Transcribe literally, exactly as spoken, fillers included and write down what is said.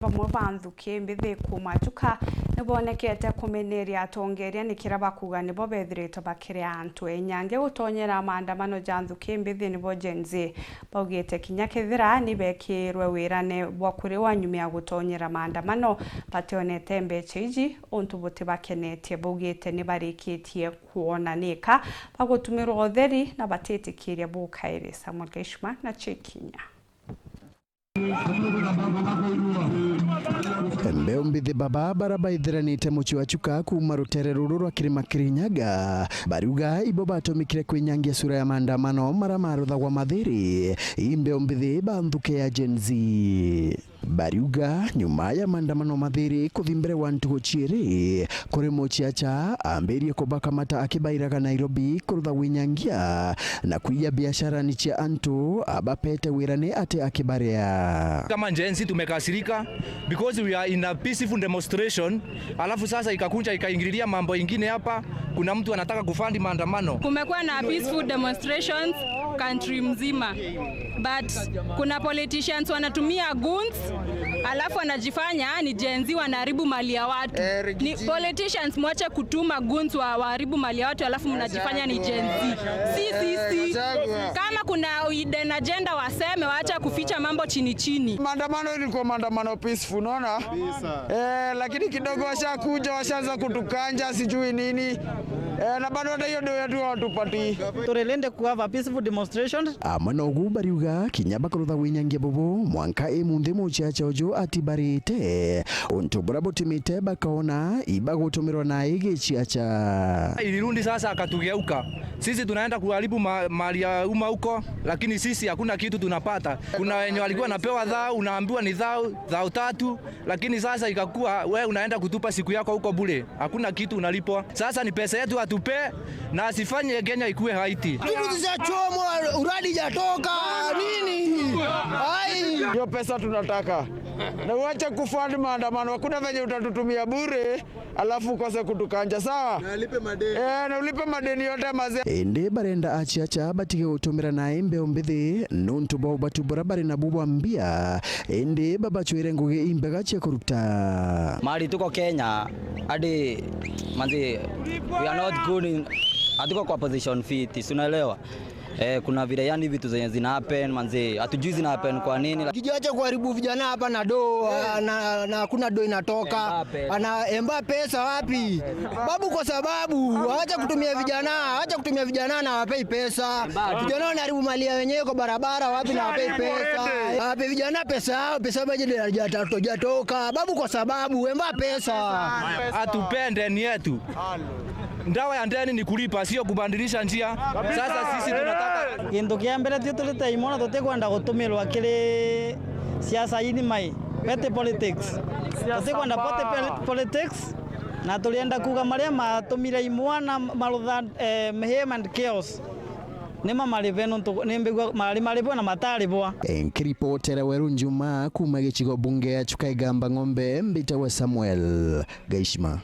Bamwe ba nthuki mbithi kuuma Chuka nibonekete kumeneria atongeria ni kiria bakuuga nibo bethirite bakiria antu enyange gutonyera maandamano ja nthuki mbithi nibo Gen Z. Baugite kinya kethira ni bekirwe wirane bwa kuriwa nyuma ya gutonyera maandamano, bationete mbecha iji, untu butibakenetie. Baugite ni barikitie kwona nika bagutumirwa utheri na batitikiria bukairi. Samuel Gaishma na Chikinya. Mbeu mbithi baba bara baithiranite mucii wa Chuka kuuma rutere ruru rwa kirima Kirinyaga, bariuga ibo batumikire kwinyangia sura ya maandamano mara maruthagwa mathiri. Ii mbeu mbithi ba nthuke ya Gen Z. Bariuga nyuma ya maandamano mathiri kuthi mbere wa ntuku ciiri, kuri muciaca ambirie kubakamata akibairaga Nairobi kurutha gwinyangia na kwiya biashara ni cia antu abapete wira ni ati akibaria. Kama Gen Z tumekasirika because we are in a peaceful demonstration, alafu sasa ikakunja ikaingililia mambo ingine hapa. Kuna mtu anataka kufandi maandamano. Kumekuwa na peaceful demonstrations country mzima. But kuna politicians wanatumia goons, alafu wanajifanya ni Gen Z, wanaharibu mali ya watu. Eh, Ni politicians, mwache kutuma goons wa, waharibu mali ya watu, alafu mnajifanya ni Gen Z. Si, si, si. Kama kuna hidden agenda waseme, waacha kuficha mambo chini chini. Maandamano ilikuwa maandamano peaceful, unaona? Eh, lakini kidogo washakuja, washaanza kutukanja sijui nini. Eh, na bado hata hiyo ndio yetu hawatupatii. Turilinde ku have a peaceful demonstration. Amwe nogu bariuga kinya bakarutha gwinyangia bubu mwanka imunthi muciaca uju atibarite, untu buria butumite bakaona ibagutumirwa na igi ciaca. Ilirundi sasa akatugeuka. Sisi tunaenda kuharibu ma-, mali ya umma huko, lakini sisi hakuna kitu tunapata. Kuna wenye walikuwa wanapewa thao, unaambiwa ni thao, thao tatu, lakini sasa ikakuwa we unaenda kutupa siku yako huko bure. Hakuna kitu unalipwa. Sasa ni pesa yetu atupe na asifanye Kenya ikue Haiti. Vitu zishachomwa, uradi jatoka, nini? Ai. Hiyo pesa tunataka. Na uache kufund maandamano. Hakuna venye utatutumia bure, alafu ukose kutukanja, sawa? Na alipe madeni. Eh, na ulipe madeni yote mazee. Indi barenda aciaca batige gutumira nai mbeu mbithi nuntu bwa ubatu buria bari nabu bwa mbia. Indi babacwire ngugi imbega cia kuruta. Mali tuko Kenya, hadi manzi, we are not good in, hatuko kwa position fit, si unaelewa? Eh, kuna vile yani vitu zenye zina happen, manzi, hatujui zina happen kwa nini. Kijiacha kuharibu vijana hapa na do, ah, na, na hakuna do inatoka. Emba pesa. Ana emba pesa wapi? Babu kwa sababu, acha kutumia vijana, acha kutumia vijana na wapei pesa. Vijana wanaharibu mali ya wenyewe kwa barabara, wapi na wapei pesa? Wape vijana pesa yao, pesa yao bado hajatoka. Babu kwa sababu, emba pesa. Atupende ni yetu. Ndawa ya ndeni ni kulipa, sio kubadilisha njia. Sasa sisi tunataka Gintu kia mbere, tio turi ta imwana tutikwenda gutumirwa kiri siasa ini mai, petty politics. Tutikwenda petty pol-, politics, na turienda kuuga maria matumire imwana marutha, eh, mayhem and chaos. Nima marive nuntu nimbigua mari marivwa na matarivwa. Nkiripotera Weru Njuma kuuma gicigo bunge ya Chuka Igamba Ng'ombe, mbitagwa Samuel Gaishima.